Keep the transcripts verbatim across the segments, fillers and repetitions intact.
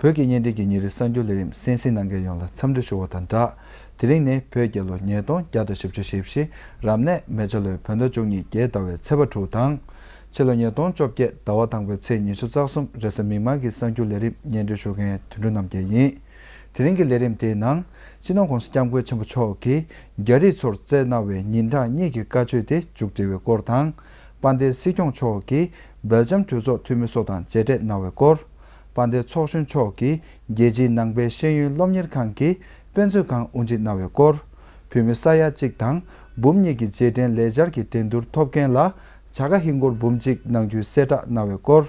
བོད་ཀྱི་བརྙན་འཕྲིན་གྱི་ཉིན་རེའི་གསར་འགྱུར་ལས་རིམ་གསན་གཟིགས་གནང་མཁན་ཡོངས་ལ་འཚམས་འདྲི་ཞུ་བ་དང་སྦྲགས། དེ་རིང་ནི་བོད་རྒྱལ་ལོ་ཉིས་སྟོང་བརྒྱ་དང་བཞི་བཅུ་ཞེ་བཞི། རབ་གནས་མེ་བྱ་ལོའི་བོད་ཟླ་བཅུ་གཉིས་བརྒྱད་ཟླ་བའི་ཚེས་པ་དྲུག་དང་། ཕྱི་ལོ་ཉིས་སྟོང་བཅོ་བརྒྱད་ཟླ་བ་དང་པོའི་ཚེས་ཉི་ཤུ་རྩ་གསུམ་རེས་གཟའ་མིག་དམར་གྱི་གསར་འགྱུར་ལས་རིམ་སྙན་སྒྲོན་ཞུ་མཁན་དོན་གྲུབ་རྣམ་རྒྱལ་ཡིན། དེ་རིང་གི་ལས་རིམ་དེའི་ནང་། སྤྱི་ནོར་༸གོང་ས་༸སྐྱབས་མགོན་ཆེན་པོ་མཆོག་གིས་རྒྱ་རིགས་ཚོར་བསྩལ་གནང་བའི་ཉིན་གྲངས་གཉིས་ཀྱི་བཀའ་ཆོས་དེ་མཇུག་སྒྲིལ་བའི་སྐོར་དང་། དཔལ་ལྡན་སྲིད་སྐྱོང་མཆོག་གིས་སྦེལ་ཇམ་གྲོས་ཚོགས་འཐུས་མི་སོགས་དང་མཇལ་འཕྲད་གནང་བའི་སྐོར། དཔལ་ལྡན་ཚོགས་གཞོན་མཆོག་གིས་རྒྱལ་སྤྱིའི་ནང་པའི་ཤེས་ཡོན་སློབ་གཉེར་ཁང་གི་དཔེ་མཛོད་ཁང་དབུ་འབྱེད་གནང་བའི་སྐོར། བོད་མི་ས་ཡ་གཅིག་དང་འབུམ་གཉིས་ཀྱི་རྗེས་དྲན་ལས་འཆར་གྱི་འགྲན་བསྡུར་ཐོབ་མཁན་ལ་བྱ་དགའ་ཧིན་སྒོར་འབུམ་གཅིག་གནང་རྒྱུའི་གསལ་བསྒྲགས་གནང་བའི་སྐོར།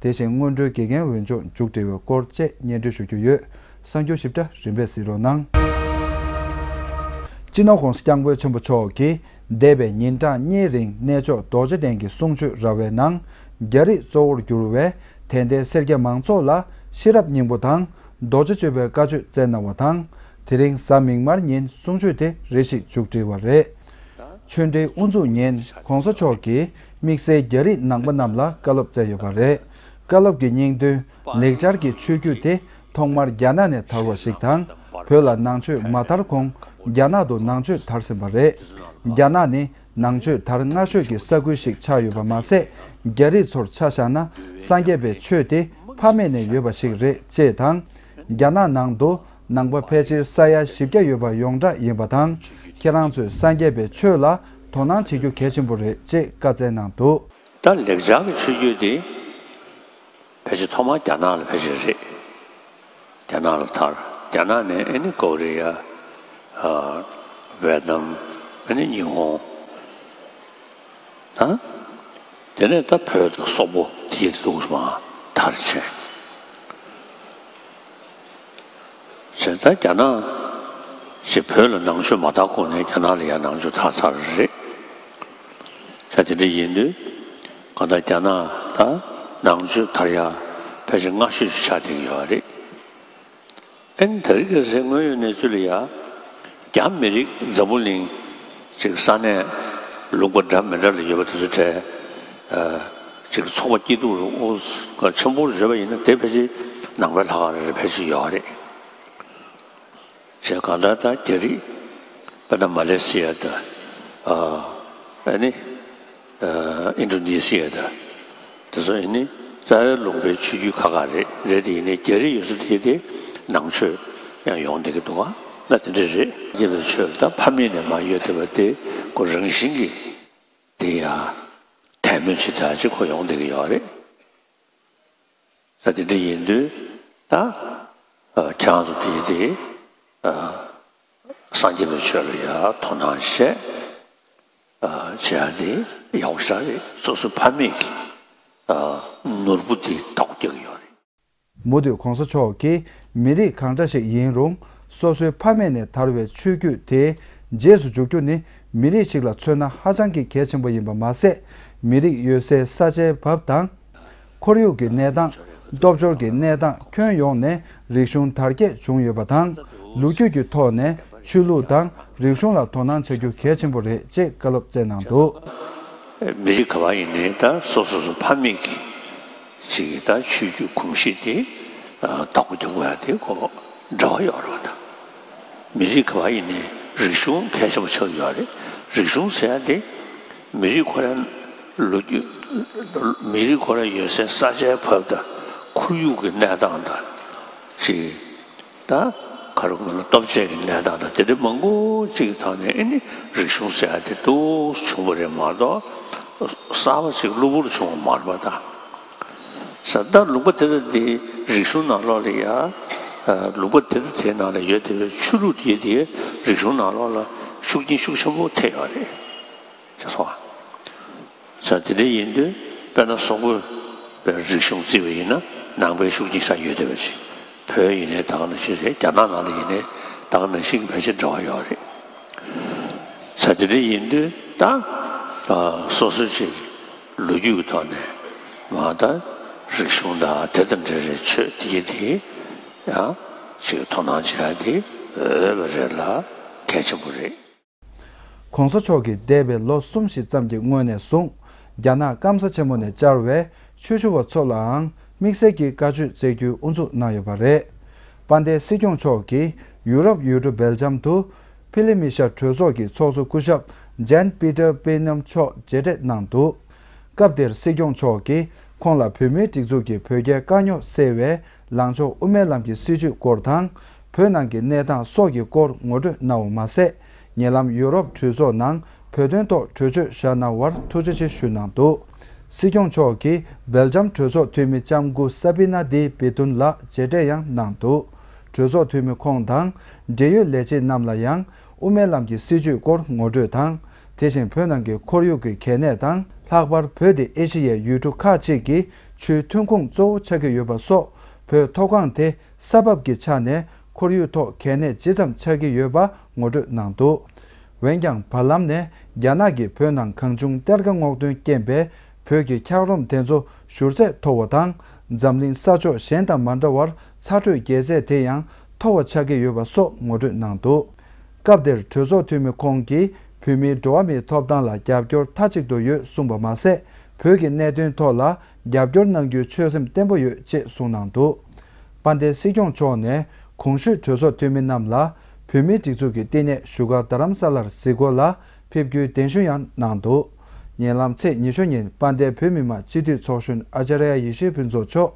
དེ་བཞིན་སྔོན་འགྲོའི་དགེ་རྒན་འོས་སྦྱོང་མཇུག་སྒྲིལ་བའི་སྐོར་བཅས་སྙན་སྒྲོན་ཞུ་རྒྱུ་ཡོད། གསར་འགྱུར་ཞིབ་ཕྲ་རིམ་པས་གཟིགས་རོགས་གནང་། སྤྱི་ནོར་༸གོང་ས་༸སྐྱབས་མགོན་ཆེན་པོ་མཆོག་གིས་འདས་པའི་ཉིན་གྲངས་གཉིས་རིང་གནས་མཆོག་རྡོ་རྗེ་གདན་གྱི་གསུང་ཆོས་ར་བའི་ནང་རྒྱ་རིགས་གཙོ་བོར་གྱུར་བའི་དད་ལྡན་སེར་སྐྱ་མང་ཚོགས་ལ་ཤེས་རབ་སྙིང་པོ་དང་རྡོ་རྗེ་གཅོད་པའི་བཀའ་ཆོས་སྩལ་གནང་བ་དང་། དེ་རིང་གཟའ་མིག་དམར་ཉིན་གསུང་ཆོས་དེ་རེ་ཞིག་མཇུག་སྒྲིལ་བ་རེད། ཆོས་འབྲེལ་དབུ་འཛུགས་ཉིན་༸གོང་ས་མཆོག་གིས་དམིགས་བསལ་རྒྱ་རིགས་ནང་པ་རྣམས་ལ་བཀའ་སློབ་སྩལ་ཡོད་པ་རེད། བཀའ་སློབ་ཀྱི་སྙིང་དོན། ལེགས་སྦྱར་གྱི་ཆོས་བརྒྱུད་དེ་ཐོག་མར་རྒྱ་ནག་ནས་དར་བ་ཞིག་དང་། བོད་ལ་ནང་ཆོས་མ་དར་གོང་རྒྱ་ནག་ཏུ་ནང་ཆོས་དར་ཟིན་པ་རེད། རྒྱ་ནག་ནི་ནང་ཆོས་དར་སྔ་ཤོས་ཀྱི་ས་ཁུལ་ཞིག་ཆགས་ཡོད་པ་མ་ཟད། རྒྱ་རིགས་ཚོར་ཆ་བཞག་ན་སངས་རྒྱས་པའི་ཆོས་དེ་ཕ་མེས་ནས་ཡོད་པ་ཞིག་རེད་ཅེས་དང་། རྒྱ་ནག་ནང་དུ་ནང་པ་ཕལ་ཆེར་ས་ཡ་བཞི་བརྒྱ་ཡོད་པ་ཡོངས་གྲགས་ཡིན་པ་དང་། ཁྱེད་རང་ཚོས་སངས་རྒྱས་པའི་ཆོས་ལ་དོ་སྣང་བྱེད་རྒྱུ་གལ་ཆེན་པོ་རེད་ཅེས་བཀའ་སྩལ་གནང་འདུག་ད་ལེགས་སྦྱར་གྱི་ཆོས་བརྒྱུད་དེ་ཕལ་ཆེར་ཐོག་མར་རྒྱ་ནག་ལ་ཕལ་ཆེར་རེད། རྒྱ་ནག་ལ་དར། རྒྱ་ནག་ནས་ཨ་ནི་ཀོ་རི་ཡ། ཨ། ཝེ་ཏི་ནམ། ཨ་ནི་ཉི་ཧོང་། ཨ། དེ་ནས་ད་བོད་དང་སོག་པོ་དེའི་ལུགས་མ་དར་ཕྱིན། བྱས་ད་རྒྱ་ནག་ཞེས་བོད་ལ་ནང་ཆོས་མ་དར་གོང་ནས་རྒྱ་ནག་ལ་ཡང་ནང་ཆོས་དར་ཚར་རེད། བྱས་དེ་འདྲ་ཡིན་དུས་གང་ལྟར་རྒྱ་ནག་ད་ནང་ཆོས་དར་ཡ་ཕལ་ཆེར་སྔ་ཤོས་ཤིག་ཆགས་བསྡད་ཀྱི་ཡོད་རེད། ཨ་ནི་དེ་རིང་གི་ཟེར་དངོས་ཡོད་གནས་ཚུལ་ལ་ཡ། རྒྱ་མི་རིགས་འཛམ་བུ་གླིང་ཅིག་ས་གནས་ལུང་པ་འདྲ་མི་འདྲ་ལ་ཡོད་པ་དེ་ཚོ་གྲས། ཨ། ཅིག་ཚོགས་པ་སྐྱིད་སྡུག་རུ་ཨོ་ཆེན་པོར་བརྗོད་པ་ཡིན་ན་དེ་ཕལ་ཆེར་ནང་པའི་ལྷ་ཁང་རེ་རེ་ཕལ་ཆེར་ཡོད་རེད། བྱས་གང་ལྟར་ད་རྒྱ་རིགས་དཔེར་ན་མ་ལེ་སི་ཡ་དང་། ཨ། ཨ་ནི། ཨ། ཨིན་ཌོ་ནེ་ཤི་ཡ་དང་། དེ་ཚོ་ཡིན་ནི་རྩ་བའི་ལུང་པའི་ཆོས་བརྒྱུད་ཁག་ཁག་རེད། རེད་དེ་ཡིན་ནི་རྒྱ་རིགས་ཡོད་ས་དེ་དེ་ནང་ཆོས་ཡང་ཡོང་བསྡད་ཀྱི་འདུག་ག་ན་དེ་འདྲ་རེད། རྒྱ་བོད་ཆོས་ད་ཕ་མེས་ནས་མར་ཡོད་བསྡད་པ་དེ་ཁོ་རང་བཞིན་གྱིས་དེ་ཡང་དད་མོས་ཇི་ལྟར་ཅིག་ཁོ་ཡོང་བསྡད་ཀྱི་ཡོད་རེད། ད་དེ་འདྲ་ཡིན་དུས་ད་ཨ་ཁྱེད་རང་ཚོ་དེ་དེ་ཨ་སངས་རྒྱས་པའི་ཆོས་ལ་ཡང་དོ་སྣང་བྱས། ཨ། བྱེད་ཡ་དེ་ཡག་པོ་ཞེ་དྲག་རེད། སོ་སོའི་ཕ་མེས་ཀྱི་ཨ་ནོར་བུ་དེ་བདག་པོ་རྒྱག་གི་ཡོད་རེད། མུ་མཐུད་༸གོང་ས་མཆོག་གིས་མི་རིགས་གང་འདྲ་ཞིག་ཡིན་རུང་སོ་སོའི་ཕ་མེས་ནས་དར་བའི་ཆོས་བརྒྱུད་དེ་རྗེས་སུ་འཇུག་རྒྱུ་ནི་མི་རིགས་ཤིག་ལ་མཚོན་ན་ཧ་ཅང་གི་གལ་ཆེན་པོ་ཡིན་པ་མ་ཟད། མི་རིགས་ཡོད་སའི་ས་ཆའི་བབ་དང་། ཁོར་ཡུག་གི་གནས་སྟངས། སྟོབས་འབྱོར་གྱི་གནས་སྟངས་ཁྱོན་ཡོངས་ནས་རིག་གཞུང་དར་རྒྱས་བྱུང་ཡོད་པ་དང་། ལོ་རྒྱུས་ཀྱི་ཐོག་ནས་ཆོས་ལུགས་དང་རིག་གཞུང་ལ་དོ་སྣང་བྱ་རྒྱུ་གལ་ཆེན་པོ་རེད་ཅེས་བཀའ་སློབ་སྩལ་གནང་འདུག་མི་རིགས་ག་པར་ཡིན་ནའི་ད་སོ་སོ་སོ་ཕ་མེས་ཀྱི་ཅིག་ད་ཆོས་བརྒྱུད་གོམས་གཤིས་དེ་བདག་པོ་རྒྱག་དགོས་ཡ་དེ་ཁོ་འབྲེལ་བ་ཡོད་རེད་པ། ད་མི་རིགས་ག་པར་ཡིན་ནའི་རིག་གཞུང་གལ་ཆེན་པོ་ཆགས་ཡོད་རེད། རིག་གཞུང་ཟེར་ཡ་དེ་མི་རིགས་ཁོ་རང་ལོ་རྒྱུས། མི་རིགས་ཁོ་རང་ཡོད་སའི་ས་ཆའི་བབ་དང་ཁོར་ཡུག་གི་གནས་སྟངས་དང་ཅིག་ད་ག་རེ་དགོས་ན་སྟོབས་ཆེན་གྱི་གནས་སྟངས་དང་དེ་འདྲ་མང་པོ་ཅིག་གི་ཐོག་ནས་ཨ་ནི་རིག་གཞུང་ཟེར་ཡ་དེ་འདུག་བྱུང་བ་རེད་མ་གཏོགས་གསར་པ་ཅིག་གློ་བུར་བྱུང་བ་མ་རེད་པ། ད་ས་ད་ལུང་པ་དེ་དང་དེའི་རིག་གཞུང་ནང་ལོགས་ལ་ཡ། ལུང་པ་དེ་དང་དེའི་ནང་ལ་ཡོད་བསྡད་པའི་ཆོས་ལུགས་དེ་དེའི་རིག་གཞུང་ནང་ལོགས་ལ་ཤུགས་རྐྱེན་ཤུགས་ཆེན་པོ་ཐེབས་ཡོད་རེད། ཅེས་སོ། ས་དེ་འདྲ་ཡིན་དུས་དཔེར་ན་སོག་པོའི་རིག་གཞུང་བརྩིས་པ་ཡིན་ན་ནང་པའི་ཤུགས་རྐྱེན་ས་ཡོད་བསྡད་པ་ཅིག་བོད་ཡིན་ནའི་ད་ག་ནང་བཞིན་རེད། རྒྱ་ནག་ནང་ལ་ཡིན་ནའི་ད་ག་ནང་བཞིན་གྱི་ཕལ་ཆེར་འབྲེལ་བ་ཡོད་རེད། ས་དེ་འདྲ་ཡིན་དུས་ད་སོ་སོ་ཅིག་ལོ་རྒྱུས་ཀྱི་ཐོག་ནས་མ་ད་རིག་གཞུང་དང་དེ་དང་འབྲེལ་བའི་ཆོས་དེ་གྱད་དེ་ཡང་ཅིག་དོ་སྣང་བྱེད་ཡ་དེ་འོས་པ་རེད་ལ་གལ་ཆེན་པོ་རེད། ༸གོང་ས་མཆོག་གིས་འདས་པའི་ལོ་གསུམ་ཞིག་ཙམ་གྱི་སྔོན་ནས་བཟུང་རྒྱ་ནག་སྐམ་ས་ཆེན་མོ་ནས་བཅར་བའི་ཆོས་ཞུ་བ་ཚོ་ལའང་ དམིགས་བསལ་གྱི་བཀའ་ཆོས་སྩལ་རྒྱུའི་དབུ་འཛུགས་གནང་ཡོད་པ་རེད། དཔལ་ལྡན་སྲིད་སྐྱོང་མཆོག་གིས་ཡུ་རོབ་ཡུལ་གྲུ་སྦེལ་ཇམ་དུ་ཕི་ལི་མི་ཤ་གྲོས་ཚོགས་ཀྱི་ཚོགས་གཙོ་སྐུ་ཞབས་ཇན་པི་ཏར་པི་ནམ་མཆོག་མཇལ་འཕྲད་གནང་འདུག་སྐབས་དེར་སྲིད་སྐྱོང་མཆོག་གིས་ཁོང་ལ་བོད་མིའི་སྒྲིག་འཛུགས་ཀྱི་བོད་རྒྱའི་དཀའ་རྙོག་སེལ་བའི་ལངས་ཕྱོགས་དབུ་མའི་ལམ་གྱི་སྲིད་བྱུས་སྐོར་དང་། བོད་ནང་གི་གནས་སྟངས་སོགས་ཀྱི་སྐོར་ངོ་སྤྲོད་གནང་བ་མ་ཟད། ཉེ་ལམ་ཡུ་རོབ་གྲོས་ཚོགས་ནང་བོད་དོན་ཐོག་གྲོས་ཆོད་བཞག་གནང་བར་ཐུགས་རྗེ་ཆེ་ཞུས་གནང་འདུག་སྲིད་སྐྱོང་མཆོག་གིས་སྦེལ་ཇམ་གྲོས་ཚོགས་འཐུས་མི་ལྕམ་སྐུ་ས་པི་ན་དི་བི་ཏུན་ལ་མཇལ་འཕྲད་ཡང་གནང་འདུག་གྲོས་ཚོགས་འཐུས་མི་ཁོང་དང་འབྲེལ་ཡོད་ལས་བྱེད་རྣམས་ལ་ཡང་དབུ་མའི་ལམ་གྱི་སྲིད་བྱུས་སྐོར་ངོ་སྤྲོད་དང་། དེ་བཞིན་བོད་ནང་གི་ཁོར་ཡུག་གི་གལ་གནད་དང་། ལྷག་པར་བོད་དེ་ཨེ་ཤེ་ཡའི་ཡུལ་གྲུ་ཁག་ཅིག་གི་ཆུའི་ཐོན་ཁུངས་གཙོ་བོ་ཆགས་ཀྱི་ཡོད་པ་སོགས། བོད་མཐོ་སྒང་དེ་ས་བབ་ཀྱི་ཆ་ནས་ཁོར་ཡུག་ཐོག་གལ་གནད་ཇི་ཙམ་ཆགས་ཀྱི་ཡོད་པ་ངོ་སྤྲོད་གནང་འདུག་འོན་ཀྱང་། བར་ལམ་ནས་རྒྱ་ནག་གིས་བོད་ནང་གང་བྱུང་གཏེར་ཁ་སྔོག་འདོན་རྐྱེན་པས། བོད་ཀྱི་འཁྱགས་རོམ་དེ་ཚོ་བཞུར་ཚད་མཐོ་བ་དང་། འཛམ་གླིང་ས་ཕྱོགས་གཞན་དང་མ་འདྲ་བར་ཚ་དྲོད་རྒྱས་ཚད་དེ་ཡང་མཐོ་བ་ཆགས་ཀྱི་ཡོད་པ་སོགས་ངོ་སྤྲོད་གནང་འདུག་སྐབས་དེར་གྲོས་ཚོགས་འཐུས་མི་ཁོང་གིས་བོད་མིའི་འགྲོ་བ་མིའི་ཐོབ་ཐང་ལ་རྒྱབ་སྐྱོར་མཐའ་གཅིག་ཏུ་ཡོད་གསུངས་པ་མ་ཟད། བོད་ཀྱི་གནད་དོན་ཐོག་ལ་རྒྱབ་སྐྱོར་གནང་རྒྱུའི་ཆོད་སེམས་བརྟན་པོ་ཡོད་ཅེས་གསུངས་གནང་འདུག་དཔལ་ལྡན་སྲིད་སྐྱོང་མཆོག་ནས་གོང་ཞུས་གྲོས་ཚོགས་འཐུས་མི་རྣམས་ལ་བོད་མིའི་སྒྲིག་འཛུགས་ཀྱི་བསྟི་གནས་བཞུགས་སྒར་རྡ་རམ་ས་ལར་གཟིགས་སྐོར་ལ་ཕེབས་རྒྱུའི་གདན་ཞུ་ཡང་གནང་འདུག་ཉེ་ལམ་ཚེས་ཉི་ཤུ་ཉིན་དཔལ་ལྡན་བོད་མི་མང་སྤྱི་འཐུས་ཚོགས་གཞོན་ཨ་ཅཱརྱ་ཡེ་ཤེས་ཕུན་ཚོགས་མཆོག་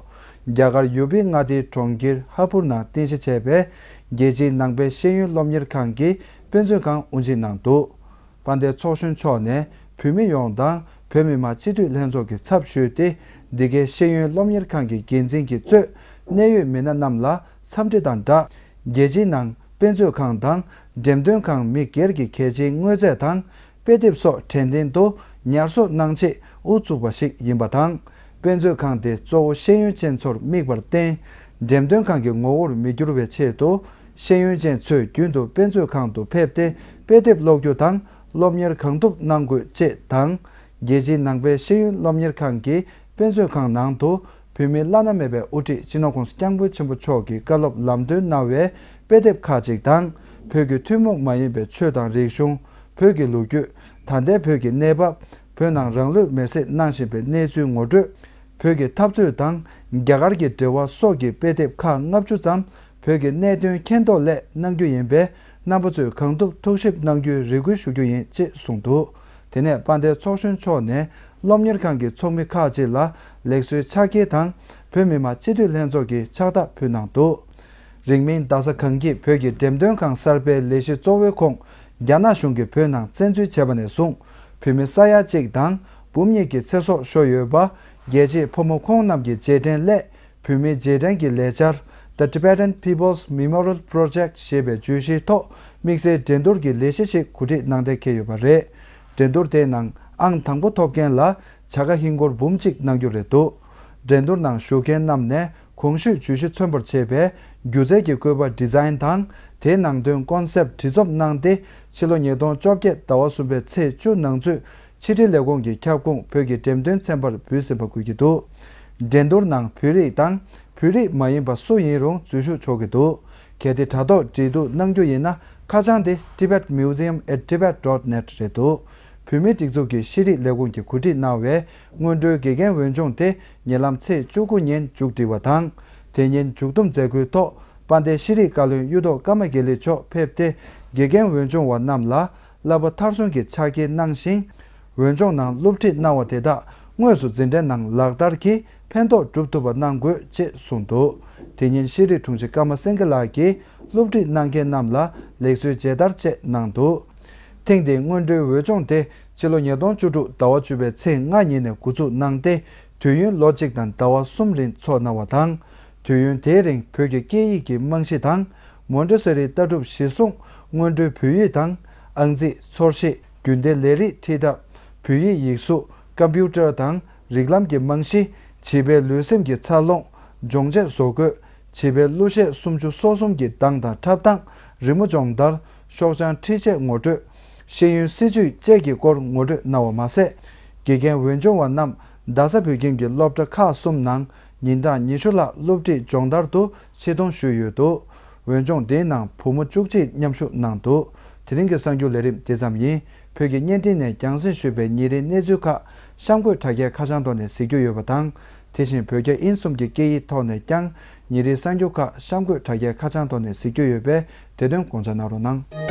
རྒྱ་གར་ཡུ་པི་མངའ་སྡེའི་གྲོང་ཁྱེར་ཧ་པུར་ནང་རྟེན་གཞི་བྱས་པའི་རྒྱལ་སྤྱིའི་ནང་པའི་ཤེས་ཡོན་སློབ་གཉེར་ཁང་གི་དཔེ་མཛོད་ཁང་དབུ་འབྱེད་གནང་འདུག་དཔལ་ལྡན་ཚོགས་གཞོན་མཆོག་ནས་བོད་མི་ཡོངས་དང་བོད་མི་མང་སྤྱི་འཐུས་ལྷན་ཚོགས་ཀྱི་ཚབ་ཞུས་ཏེ། འདི་གའི་ཤེས་ཡོན་སློབ་གཉེར་ཁང་གི་འགན་འཛིན་གྱིས་གཙོས་གནད་ཡོད་མི་སྣ་རྣམས་ལ་འཚམས་འདྲི་དང་སྦྲགས། རྒྱལ་སྤྱིའི་ནང་དཔེ་མཛོད་ཁང་དང་འགྲེམས་སྟོན་ཁང་མི་སྒེར་གྱི་གལ་ཆེའི་དངོས་རྫས་དང་། དཔེ་དེབ་སོགས་དྲན་རྟེན་དུ་ཉར་གསོག་གནང་ཆེད་དབུ་བཙུགས་པ་ཞིག་ཡིན་པ་དང་། དཔེ་མཛོད་ཁང་དེ་གཙོ་བོ་ཤེས་ཡོན་ཅན་ཚོར་དམིགས་པར་བརྟེན། འགྲེམས་སྟོན་ཁང་གི་ངོ་བོར་མི་འགྱུར་བའི་ཆེད་དུ། ཤེས་ཡོན་ཅན་ཚོས་རྒྱུན་དུ་དཔེ་མཛོད་ཁང་དུ་ཕེབས་ཏེ་དཔེ་དེབ་ཀློག་རྒྱུ་དང་སློབ་གཉེར་གང་ཐུབ་གནང་དགོས་ཅེས་དང་། རྒྱལ་སྤྱིའི་ནང་པའི་ཤེས་ཡོན་སློབ་གཉེར་ཁང་གི་དཔེ་མཛོད་ཁང་ནང་དུ་བོད་མིའི་བླ་ན་མེད་པའི་དབུ་ཁྲིད་སྤྱི་ནོར་༸གོང་ས་༸སྐྱབས་མགོན་ཆེན་པོ་མཆོག་གི་བཀའ་སློབ་ལམ་སྟོན་གནང་བའི་དཔེ་དེབ་ཁག་ཅིག་དང་། བོད་ཀྱི་ཐུན་མོང་མ་ཡིན་པའི་ཆོས་དང་རིག་གཞུང་། བོད་ཀྱི་ལོ་རྒྱུས། ད་ལྟའི་བོད་ཀྱི་གནས་བབ། བོད་ནང་རང་ལུས་མེར་སྲེག་གནང་བཞིན་པའི་གནས་ཚུལ་ངོ་སྤྲོད། བོད་ཀྱི་འཐབ་རྩོད་དང་རྒྱ་གར་གྱི་འབྲེལ་བ་སོགས་ཀྱི་དཔེ་དེབ་ཁག་ལྔ་བཅུ་ཙམ་བོད་ཀྱི་གནད་དོན་མཁྱེན་རྟོགས་སླད་གནང་རྒྱུ་ཡིན་པས། རྣམ་པ་ཚོས་གང་ཐུབ་ཐུགས་ཞིབ་གནང་རྒྱུའི་རེ་སྐུལ་ཞུ་རྒྱུ་ཡིན་ཅེས་གསུངས་འདུག་དེ་ནས་དཔལ་ལྡན་ཚོགས་གཞོན་མཆོག་ནས་སློབ་གཉེར་ཁང་གི་ཚོགས་མི་ཁག་ཅིག་ལ་ལེགས་གསོའི་ཕྱག་འཁྱེར་དང་། བོད་མི་མང་སྤྱི་འཐུས་ལྷན་ཚོགས་ཀྱི་ཕྱག་རྟགས་ཕུལ་གནང་འདུག་རིང་མིན་རྡ་ས་གངས་སྐྱིད་བོད་ཀྱི་འགྲེམས་སྟོན་ཁང་གསར་པའི་ལས་གཞི་གཙོ་བོའི་ཁོངས། རྒྱ་ནག་གཞུང་གིས་བོད་ནང་བཙན་འཛུལ་བྱས་པ་ནས་བཟུང་། བོད་མི་ས་ཡ་གཅིག་དང་འབུམ་གཉིས་ཀྱི་ཚེ་སྲོག་ཤོར་ཡོད་པ། རྒྱལ་གཅེས་ཕོ་མོ་ཁོང་རྣམས་ཀྱི་རྗེས་དྲན་སླད། བོད་མིའི་རྗེས་དྲན་གྱི་ལས་འཆར། The Tibetan People's Memorial Project ཞེས་པའི་བརྗོད་གཞིའི་ཐོག་དམིགས་བསལ་འགྲན་བསྡུར་གྱི་ལས་གཞི་ཞིག་གོ་སྒྲིག་གནང་གཏན་འཁེལ་ཡོད་པ་རེད། འགྲན་བསྡུར་དེའི་ནང་ཨང་དང་པོ་ཐོབ་མཁན་ལ་བྱ་དགའ་ཧིན་སྒོར་འབུམ་གཅིག་གནང་རྒྱུ་རེད་འདུག་འགྲན་བསྡུར་ནང་ཞུགས་མཁན་རྣམས་ནས་གོང་ཞུས་བརྗོད་གཞི་མཚོན་པར་བྱེད་པའི་སྒྱུ་རྩལ་གྱི་བཀོད་པ་ཌི་ཛའིན་དང་། དེའི་ནང་དོན་ཀོན་སེབ་བྲིས་རྩོམ་གནང་སྟེ། ཕྱི་ལོ་ཉིས་སྟོང་བཅོ་བརྒྱད་ཟླ་བ་གསུམ་པའི་ཚེས་བཅུ་ནང་ཚུད་ཕྱི་དྲིལ་ལས་ཁུངས་ཀྱི་ཁྱབ་ཁོངས་བོད་ཀྱི་འགྲེམས་སྟོན་ཚན་པར་འབུལ་ཟིན་པ་འགོད་ཀྱི་འདུག་འགྲན་བསྡུར་ནང་བོད་རིགས་དང་བོད་རིགས་མ་ཡིན་པ་སུ་ཡིན་རུང་འཛུལ་ཞུགས་ཆོག་གི་འདུག་གལ་ཏེ་དྲ་ཐོག་འབྲེལ་གཏུག་གནང་རྒྱུ་ཡིན་ན། ཁ་བྱང་དེ་tibetmuseum at tibet dot net རེད་འདུག་བོད་མིའི་སྒྲིག་འཛུགས་ཀྱི་ཤེས་རིག་ལས་ཁུངས་ཀྱིས་གོ་སྒྲིག་གནང་བའི་སྔོན་འགྲོའི་དགེ་རྒན་འོས་སྦྱོང་དེ་ཉེ་ལམ་ཚེས་བཅུ་དགུ་ཉིན་མཇུག་སྒྲིལ་བ་དང་། དེ་ཉིན་མཇུག་བསྡོམས་མཛད་སྒོའི་ཐོག་དཔལ་ལྡན་ཤེས་རིག་བཀའ་བློན་གཡུ་ཐོག་ཀརྨ་དགེ་ལེགས་མཆོག་ཕེབས་ཏེ། དགེ་རྒན་འོས་སྦྱོང་བ་རྣམས་ལ་བསླབ་པ་མཐར་སོན་གྱི་ཕྱག་འཁྱེར་གནང་ཞིང་། འོས་སྦྱོང་ནང་སློབ་ཁྲིད་གནང་བ་དེ་དག་དངོས་སུ་འཛིན་གྲྭའི་ནང་ལག་བསྟར་གྱིས་ཕན་ཐོགས་སྒྲུབ་ཐུབ་པ་གནང་དགོས་ཅེས་གསུངས་འདུག་དེ་ཉིན་ཤེས་རིག་དྲུང་ཆེ་ཀརྨ་སེང་གེ་ལགས་ཀྱིས་སློབ་ཁྲིད་གནང་མཁན་རྣམས་ལ་ལེགས་གསོའི་མཇལ་དར་བཅས་གནང་འདུག་ཐེངས་འདིའི་སྔོན་འགྲོའི་འོས་སྦྱོང་དེ་ཕྱི་ལོ་ཉིས་སྟོང་བཅུ་དྲུག་ཟླ་བ་བཅུ་པའི་ཚེས་ལྔ་ཉིན་ནས་འགོ་འཛུགས་གནང་སྟེ། དུས་ཡུན་ལོ་གཅིག་དང་ཟླ་བ་གསུམ་རིང་འཚོགས་གནང་བ་དང་། དུས་ཡུན་དེའི་རིང་བོད་ཀྱི་སྐད་ཡིག་གི་རྨང་གཞི་དང་། མོན་ཊེ་སོ་རིའི་ལྟ་གྲུབ་གཞིར་བཟུང་སྔོན་འགྲོའི་བོད་ཡིག་དང་། ཨང་རྩིས། ཚོར་ཤེས། རྒྱུན་ལྡན་ལས་རིགས་ཁྲིད་ཐབས། བོད་ཡིག་ཡིག་གཟུགས། ཀམ་པུ་ཊར་དང་རིགས་ལམ་གྱི་རྨང་གཞི། བྱིས་པའི་ལུས་སེམས་ཀྱི་འཚར་ལོངས། སྦྱོང་ཆས་བཟོ་བཀོད། བྱིས་པའི་གླུ་གཞས་སུམ་ཅུ་སོ་གསུམ་གྱི་གདངས་དང་འཁྲབ་སྟངས། རི་མོ་སྦྱོང་བརྡར། ཤོག་བྱང་འཕྲུལ་ཆས་ངོ་སྤྲོད། ཤེས་ཡོན་སྲིད་བྱུས་བཅས་ཀྱི་སྐོར་ངོ་སྤྲོད་གནང་བ་མ་ཟད། དགེ་རྒན་འོས་སྦྱོང་བ་རྣམས་རྡ་ས་བོད་ཁྱིམ་གྱི་སློབ་གྲྭ་ཁག་གསུམ་ནང་ཉིན་གྲངས་ཉི་ཤུ་ལྷག་སློབ་ཁྲིད་སྦྱོང་བརྡར་དུ་ཆེད་གཏོང་ཞུས་ཡོད་འདུག་འོས་སྦྱོང་འདིའི་ནང་བུ་མོ་བཅུ་གཅིག་མཉམ་ཞུགས་གནང་འདུག་དེ་རིང་གི་གསར་འགྱུར་ལས་རིམ་དེ་ཙམ་ཡིན། བོད་ཀྱི་བརྙན་འཕྲིན་ནས་རྒྱང་སྲིང་ཞུས་པའི་ཉིན་རེའི་གནས་ཚུལ་ཁག་གཤམ་འཁོད་དྲ་རྒྱའི་ཁ་བྱང་ཐོག་ནས་གཟིགས་རྒྱུ་ཡོད་པ་དང་། དེ་བཞིན་བོད་རྒྱ་དབྱིན་གསུམ་གྱི་སྐད་ཡིག་ཐོག་ནས་ཀྱང་ཉིན་རེའི་གསར་འགྱུར་ཁག་གཤམ་འཁོད་དྲ་རྒྱའི་ཁ་བྱང་ཐོག་ནས་གཟིགས་རྒྱུ་ཡོད་པས་དེ་དོན་དགོངས་འཇགས་གནང་རོགས་གནང་།